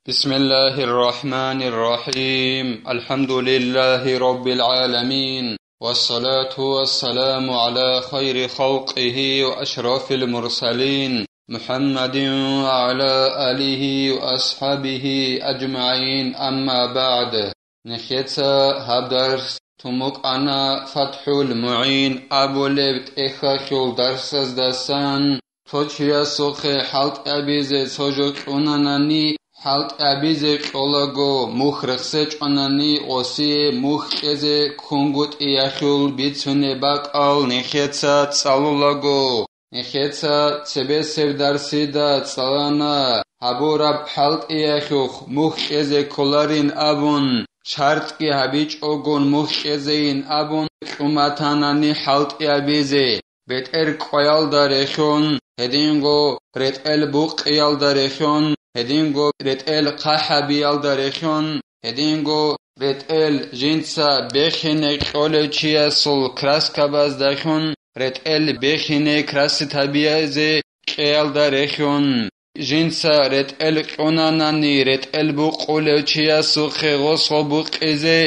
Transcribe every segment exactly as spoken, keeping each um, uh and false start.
بسم الله الرحمن الرحيم. الحمد لله رب العالمين. والصلاة والسلام على خير خلقه وأشرف المرسلين محمد وعلى آله وأصحابه أجمعين. أما بعد. Нехеца гьаб дарс тумукъана ФатхӀул МугӀин абулеб тӀехьалъул дарсаздасан. Цо чиясухъе хӀалтӀабизе цо жо кьунанани, хӀалтӀабизе кьолаго, мухь рехсечӀонани, гъосие мухь кьезе ккунгутӀиялъул бицунеб бакӀал нехеца цӀалулаго. Нехеца цебесеб дарсида цӀалана гьабураб хӀалтӀиялъухъ мухь кьезе кколарин абун, шартӀги гьабичӀогун мухь кьезейин абун, кьуматанани хӀалтӀиябизе, бетӀер кӀваялда рехьун, гьединго ретӀел букъиялда рехьун, гьединго ретӀел хъахӀабиялда рехьун, гьединго ретӀел жинца бехине кьолев чиясул краскабаздалъун, ретӀел бехине краситабизе кьеялда рехьун, жинца ретӀел кьунанани, ретӀел букъулев чиясухъе гъосго букъизе,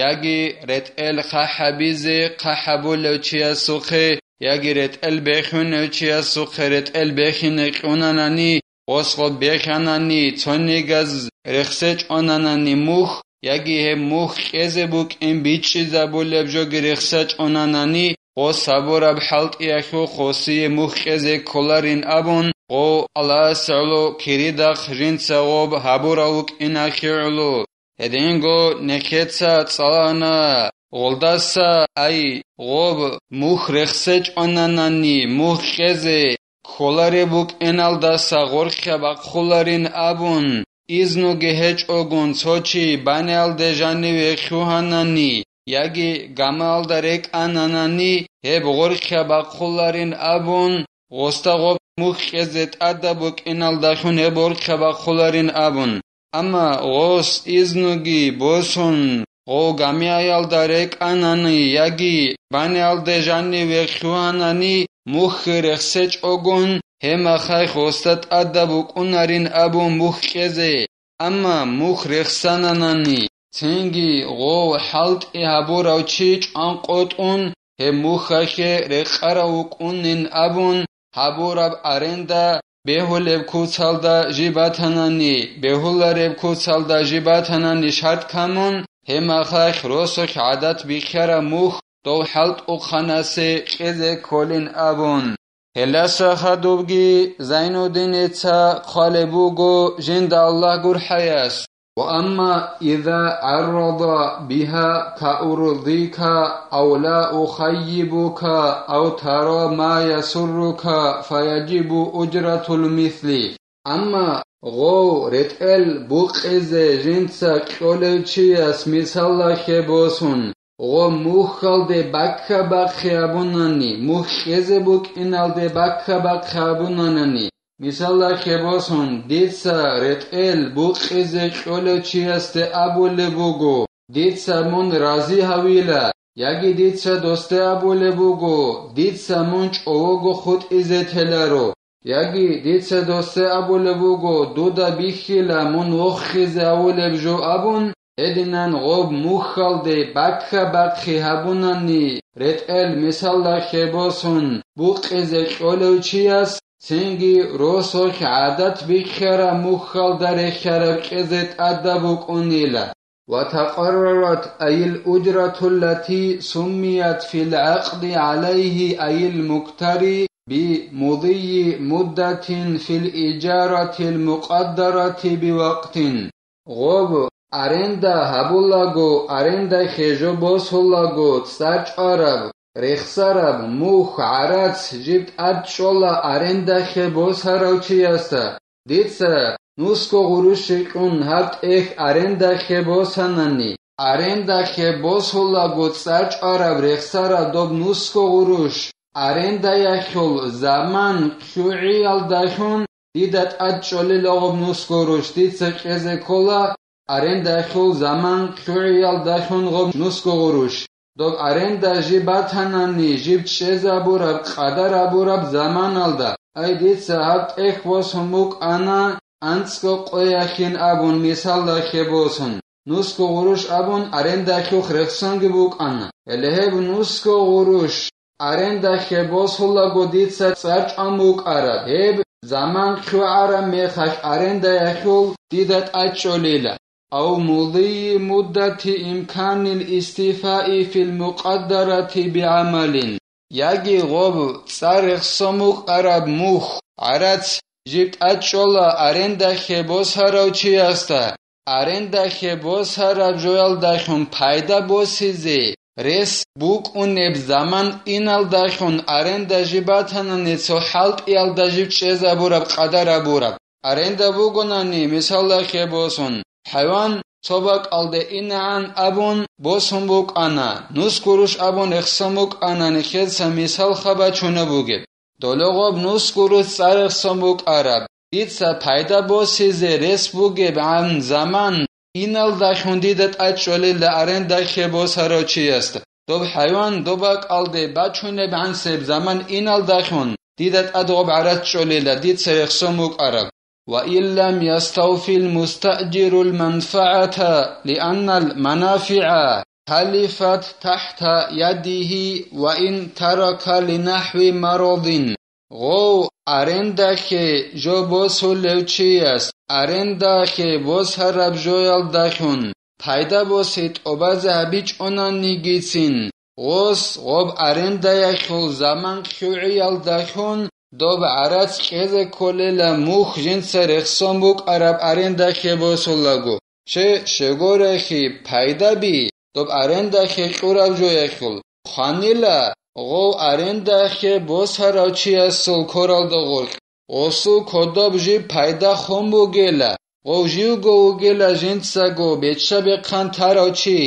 яги ретӀел хъахӀабизе, хъахӀабулев чиясухъе, яги ретӀел бехунев чиясухъе ретӀел бехине кьунанани, гъосго беханани, цонигаз рехсечӀонанани мухь, яги гьеб мухь кьезе букӀин бичӀчӀизабулеб жоги рехсечӀонанани, гъос гьабураб хӀалтӀиялъухъ гъосие мухь кьезе кколарин абун, гъов Аллагьасе гӀоло киридахъ жинца гъоб гьабурав вукӀиналъе гӀоло. Гьединго нехеца цӀалана, гъолдаса, ай, гъоб мухь рехсечӀонанани мухь кьезе кколареб букӀиналдаса гъоркьа бахъуларин абун, изнуги гьечӀогун цо чи баниялде жаниве лъугьанани яги гамаялда рекӀананани, гьеб гъоркьа бахъуларин абун, гъосда гъоб мухь кьезе тӀадаб букӀиналдалъун гьеб гъоркьа бахъуларин абун. Амма гъос изнуги босун, гъов гамияялда рекӀанани яги баниялде жаниве лъугьанани, мухь рехсечӀогун, гьеб мехалъ гъосда тӀадаб букӀунарин абун мухь кьезе. Амма мухь рехсананани, цинги гъов хӀалтӀи гьабурав чи чӀванкъотӀун, гьеб мухьалъе рекъарав вукӀунин абун, гьабураб аренда бегьулеб куцалда жиб батанани, бегьулареб куцалда жиб батанани шартӀ камун, гьеб мехалъ росулъ гӀадат бихьараб мухь дов хӀалтӀухъанасе кьезе кколин абун. Гьелдаса хадубги Зайнуддиница хъвалеб буго жинда Аллагь гурхӀаяс: وأما إذا عرض بها كأرضيك أو لا أخيبك أو ترى ما يسرك فيجب أجرة المثل. Амма гъов ретӀел букъизе жинца кьолев чияс мисалалъе босун, гъо мухьалде баккабахъи абунани, мухь кьезе букӀиналде баккабахъи абунанани, мисалалъе босун, дица ретӀел букъизе кьолев чиясде абулеб буго: «Дица мун рази гьавила», яги дица досде абулеб буго: «Дица мун чӀового хутӀизе теларо», яги дица досде абулеб буго: «Дуда бихьила мун вохизе авулеб жо», абун, гьединан гъоб мухьалде баккабахъи гьабунани, ретӀел мисалалъе босун, букъизе кьолев чияс цинги росулъ гӀадат бихьараб мухьалда рехьараб кьезе тӀадаб букӀунила. وتقررت أي الأجرة التي سميت في العقد عليه أي المكتري بمضي مدة في الإجارة المقدرة بوقت. Гъоб аренда гьабулаго, арендахъе жо босулаго цӀар чӀвараб, рехсараб мухь, гӀарац жиб тӀад чӀола арендахъе босарав чиясда. Дица нусго гъурущ рикьун гьаб тӀехь арендахъе босанани, арендахъе босулаго цӀар чӀвараб, рехсараб доб нусго гъурущ, арендаялъул заман лъугӀиялдалъун дида тӀад чӀолила гъоб нусго гъурущ, дица кьезе ккола арендаялъул заман лъугӀиялдалъун гъоб нусго гъурущ. Доб аренда жиб батанани, жиб чӀезабураб, къадар гьабураб заманалда, ай, дица гьаб тӀехь босун букӀана, анцӀго къояхин абун мисалдахъе босун, нусго гъурущ абун арендахъе рехсонги букӀана. Гьеле гьеб нусго гъурущ арендахъе босулаго дица цӀар чӀван букӀараб, гьеб заман ккугӀараб мехалъ арендахъе дида тӀад чӀолила. أو مضي مدة إمكان الاستيفاء في المقدرة بعمل. Яги гъоб цӀар рехсон букӀараб мухь, гӀарац, жиб тӀад чӀола арендахъе босарав чиясда, арендахъе босараб жоялдахъун пайда босизе рес букӀунеб заман иналдахъун аренда жиб батанани цо хӀалтӀиялда жиб чӀезабураб къадар абураб. Аренда бугонани, мисалдахъе босун, хӀайван цо бакӀалде инегӀан абун босун букӀана, нусго гъурущ абун рехсон букӀана, нижеца мисал хабар чуна бугеб. Доле гъоб нусго гъурущ цӀар рехсон букӀараб, дица пайда босизе рес бугебгӀан заман иналдалъун дида тӀад чӀолила арендахъе босарав чиясда. Доб хӀайван доб бакӀалде бачунеб гӀансеб заман иналдалъун дида тӀад гъоб гӀарац чӀолила, дица рехсон букӀараб. وإن لم يستوف المستأجر المنفعة لأن المنافع تلفت تحت يده وإن ترك لنحو مرض. Гъов арендахъе жо босулев чияс арендахъе босараб жоялдалъун пайда босе тӀобазе гьабичӀонанигицин, гъос гъоб арендахъул заман ккугӀиялдалъун доб гӀарац кьезе кколела мухь жинца рехсон букӀараб арендахъе босулаго. Щай, щай гурелъул пайдаби доб арендахъе кьураб жоялъул хъванила гъов арендахъе босарав чиясул коралда гъоркь. Гъосул кодоб жиб пайда хун бугела, гъов живго вугела жинцаго бечча-бехъан тарав чи,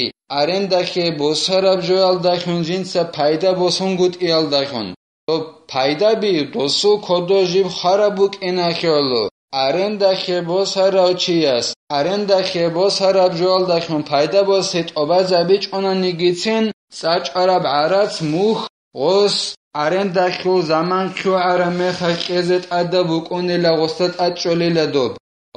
арендахъе босараб жоялдалъун жинца пайда босунгутӀиялдалъун. Доб пайдаби досул кодо жиб хвараб букӀиналъул, арендахъе босарав чияс арендахъе босараб жоялдалъун пайда босе тӀобазабичӀонанигицин, цӀар чӀвараб гӀарац мухь гъос арендахъул заман ккугӀараб мехалъ кьезе тӀадаб букӀунила, гъосда тӀад чӀолила доб.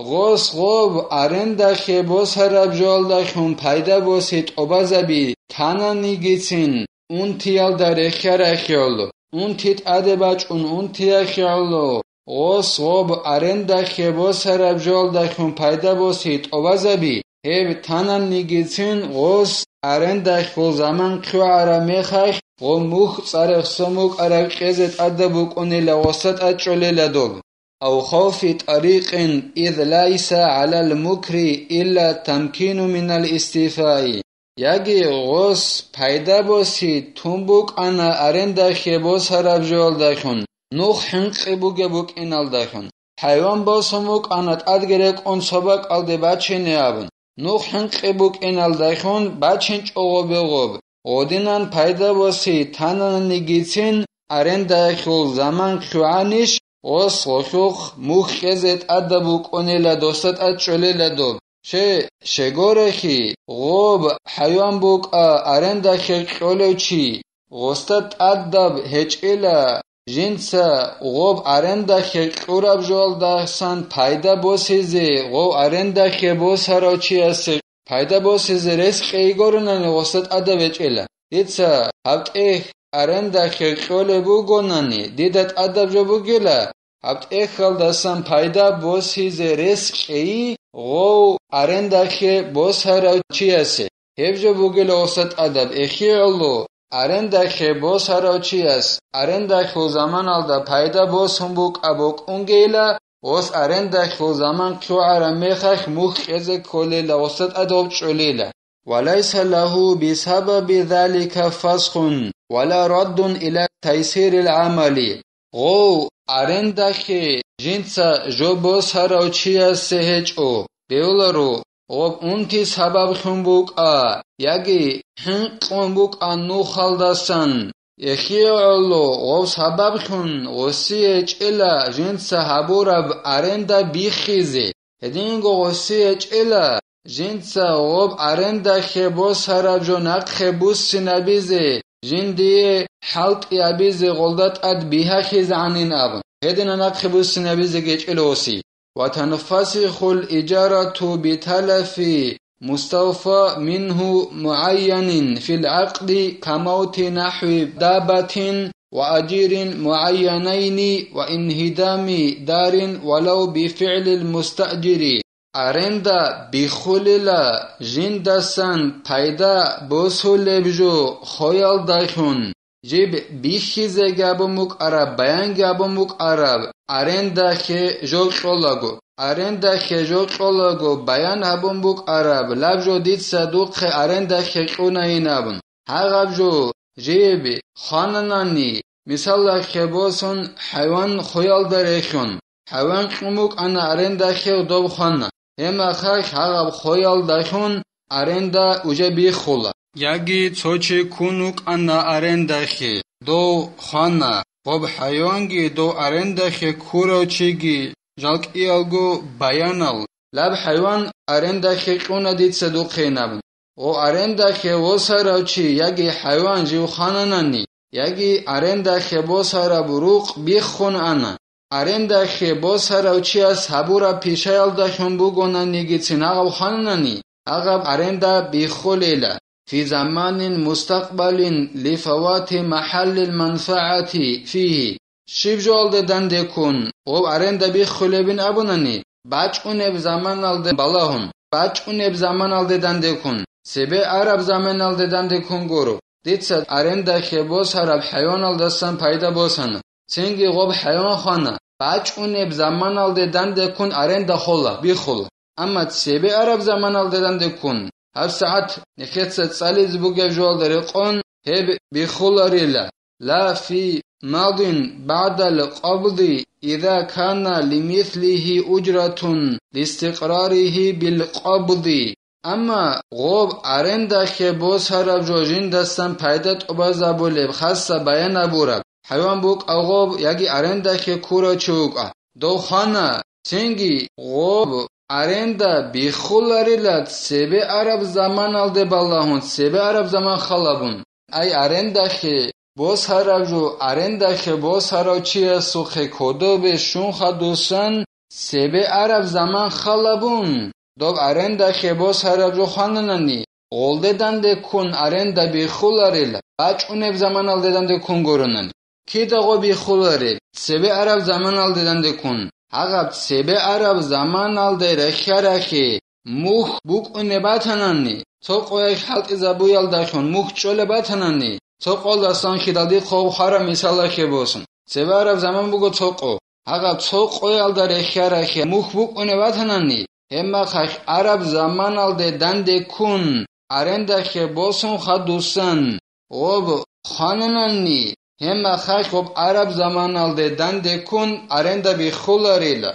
Гъос гъоб арендахъе босараб жоялдалъун пайда босе тӀобазаби тананигицин, унтиялда рехьарахъул, унти тӀаде бачӀун унтиялъул, гъос гъоб арендахъе босараб жоялдалъун пайда босе тӀобазаби, гьеб тананигицин гъос арендахъул заман ккугӀараб мехалъ гъо мухь цӀар рехсон букӀараб кьезе тӀадаб букӀунила, гъосда тӀад чӀолила доб. أو خوف طريق إذ ليس على المكر إلا التمكين من الاستيفاء. Яги гъос пайда босе тун букӀана арендахъе босараб жоялдалъун, нух хӀинкъи бугеб букӀиналдалъун. ХӀайван босун букӀана тӀадги рекӀун цо бакӀалде бачине абун, нух хӀинкъи букӀиналдалъун бачинчӀого бегъоб. Гъодинан пайда босе тананигицин арендахъул заман ккугӀанищ, гъос гъолъухъ мухь кьезе тӀадаб букӀунила, досда тӀад чӀолила доб. Щай, щай гурелъул гъоб хӀайван букӀа арендахъе кьолев чи, гъосда тӀадаб гьечӀила, жинца гъоб арендахъе кьураб жоялдасан пайда босизе, гъов арендахъе босарав чиясе пайда босизе рес кьей гуронани, гъосда тӀадаб гьечӀила. Дица гьаб тӀехь арендахъе кьолеб бугонани, дида тӀадаб жо бугила, гьаб тӀехьалдасан пайда босизе рес кьей гъов арендахъе босарав чиясе. Гьеб жо бугила гъосда тӀадаб, эхиялъул арендахъе босарав чияс арендахъул заманалда пайда босун букӀа букӀунгейила, гъос арендахъул заман ккугӀараб мехалъ мухь кьезе кколила, гъосда тӀад гъоб чӀолила. وليس له بسبب ذلك فسخ ولا رد إلى تيسير العمل. Гъов арендахъе жинца жо босарав чиясе гьечӀо, бегьуларо, гъоб унти сабаблъун букӀа яги хӀинкъун букӀа нухалдасан. ЭхиягӀоло гъов сабаблъун гъосие гьечӀила жинца гьабураб аренда биххизе. Гьединго гъосие гьечӀила жинца гъоб арендахъе босараб жо нахъе буссинабизе, жиндие хӀалтӀи абизе гъолда тӀад бигьахьизегӀанин абун. Гьедина нахъе буссинабизеги гьечӀила гъосие. وتنفسخ الإجارة بتلف مستوفى منه معين في العقد كموت نحو دابة وأجير معينين وانهدام دار ولو بفعل المستأجر. Аренда биххулила жиндасан пайда босулеб жо хоялдалъун, жиб бихьизе гьабун букӀараб, баян гьабун букӀараб арендахъе жо кьолаго. Арендахъе жо кьолаго баян гьабун букӀараб лаб жо дица духъе арендахъе кьунайин абун. Гьагъаб жо жиб хвананани, мисаллахъе босун, хӀайван хоялда рехун, хӀайван кьун букӀана арендахъе, доб хвана. Гьеб мехалъ гьагъаб хоялдалъун аренда уже биххула. Яги цо чи ккун вукӀана арендахъе, дов хвана, гъоб хӀайванги дов арендахъе ккурав чиги жал кӀиялго баянал, лаб хӀайван арендахъе кьуна дица духъейин абун. О арендахъе восарав чи яги хӀайван жив хвананани, яги арендахъе босараб рукъ биххун ана, арендахъе босарав чияс гьабураб пишаялдалъун бугонаниги цинагъав хвананани, гьагъаб аренда биххулейла, في زمان مستقبل لفوات محل المنفعة فيه. Щиб жоялде дандеккун гъоб аренда биххулебин абунани, бачӀунеб заманалде балагьун, бачӀунеб заманалде дандеккун, цебе араб заманалде дандеккун гуро, дица арендахъе босараб хӀайваналдасан пайда босана, цинги гъоб хӀайван хвана, бачӀунеб заманалде дандеккун аренда хола, биххула. Амма цебе араб заманалде дандеккун, гьабсагӀат нехеца цӀализе бугеб жоялда рекъон гьеб биххуларила. لا في ماض بعد القبض إذا كان لمثله أجرة لاستقراره بالقبض. Амма гъоб арендахъе босараб жо жиндасан пайда тӀубазабулеб хасса баян гьабураб хӀайван букӀа гъоб яги арендахъе ккурав чи вукӀа, дов хвана, цинги гъоб аренда биххуларила цебе араб заманалде балагьун, цебе араб заман халабун. Ай арендахъе босараб жо арендахъе босарав чиясухъе кодобе щун хадусан цебе араб заман халабун, доб арендахъе босараб жо хвананани, гъолде дандеккун аренда биххуларила, бачӀунеб заманалде дандеккун гуронани. Кида гъо биххуларел, цебе араб заманалде дандеккун, гьагъаб цебе араб заманалде рехьарахъе мухь букӀунеб батанани, цо къоялъ хӀалтӀизабуялдалъун мухь чӀолеб батанани, цо къолдасан хидалдихъ гъоб хвараб мисалахъе босун. Цебе араб заман буго цо къо. Гьагъаб цо къоялда рехьарахъе мухь букӀунеб батанани, гьебмахъалъ араб заманалде дандеккун арендахъе босун хадусан гъоб хвананани, гьебмахъалъ гъоб араб заманалде дандеккун аренда биххуларила.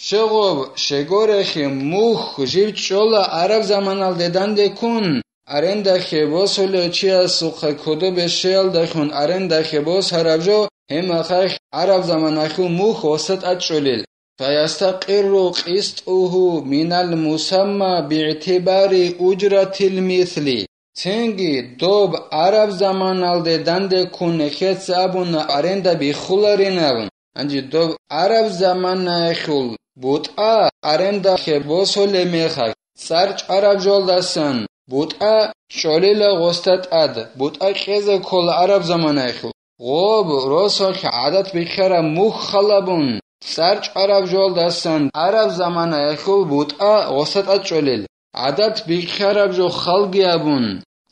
Щегъоб, щегорехи мухь жив чӀола араб заманалде дандеккун, арендахъе босулев чиясухъа кодобе щеялдалъун арендахъе босараб жо, гьебмахъалъ араб заманалъул мухь гъоса тӀад чӀолел. فيستقر قسطه من المسمى باعتبار أجرة المثل. Цинги доб араб заманалде дандеккун нехеца абуна аренда биххуларин абун. Гьанже доб араб заманаялъул бутӀа арендахъе босулеб мехалъ, цӀар чӀвараб жолдасан бутӀа чӀолила гъоста тӀад, бутӀа кьезе ккола араб заманаялъул. Гъоб росулъ гӀадат бихьараб мухь халабун, цӀар чӀвараб жолдасан араб заманаялъул бутӀа гъоса тӀад чӀолел. ГӀадат бихьараб жо халги абун,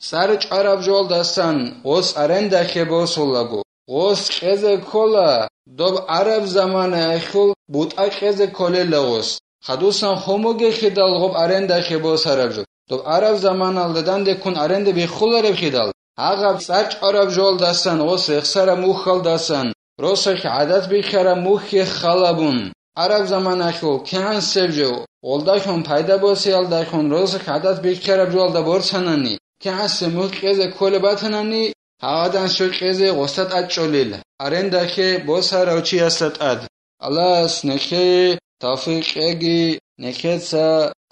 цӀар чӀвараб жолдасан гъос арендахъе босулаго, гъос кьезе ккола, доб араб заманаялъул бутӀа кьезе кколела гъос. Хадусан хомугехидал гъоб арендахъе босараб жо. Доб араб заманалда дандеккун аренда биххуларебхидал, гьагъаб цӀар чӀвараб жолдасан гъос рехсараб мухьалдасан, росулъ гӀадат бихьараб мухье халабун, араб заманаялъул кигӀансеб жо, гъолдалъун пайда босиялдалъун росулъ гӀадат бихьараб жолда борцанани, кигӀансеб мухь кьезе кколеб батанани, гьагъадан щой кьезе гъоста тӀад чӀолел, арендахъе босарав чиясда тӀад. Аллагьас нехее тавфикъ кьеги, нехеца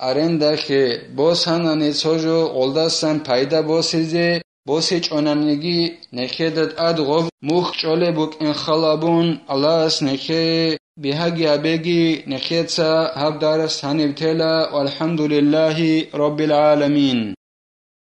арендахъе босанани цо жо гъолдасан пайда босизе, босичӀонаниги нехеда тӀад гъоб мухь чӀолеб букӀин халабун, Аллагьас нехее Бигьаги абеги, нехеца гьаб дарас гьаниб тела, валхӀамдулиллагьи раббил гӀаламин.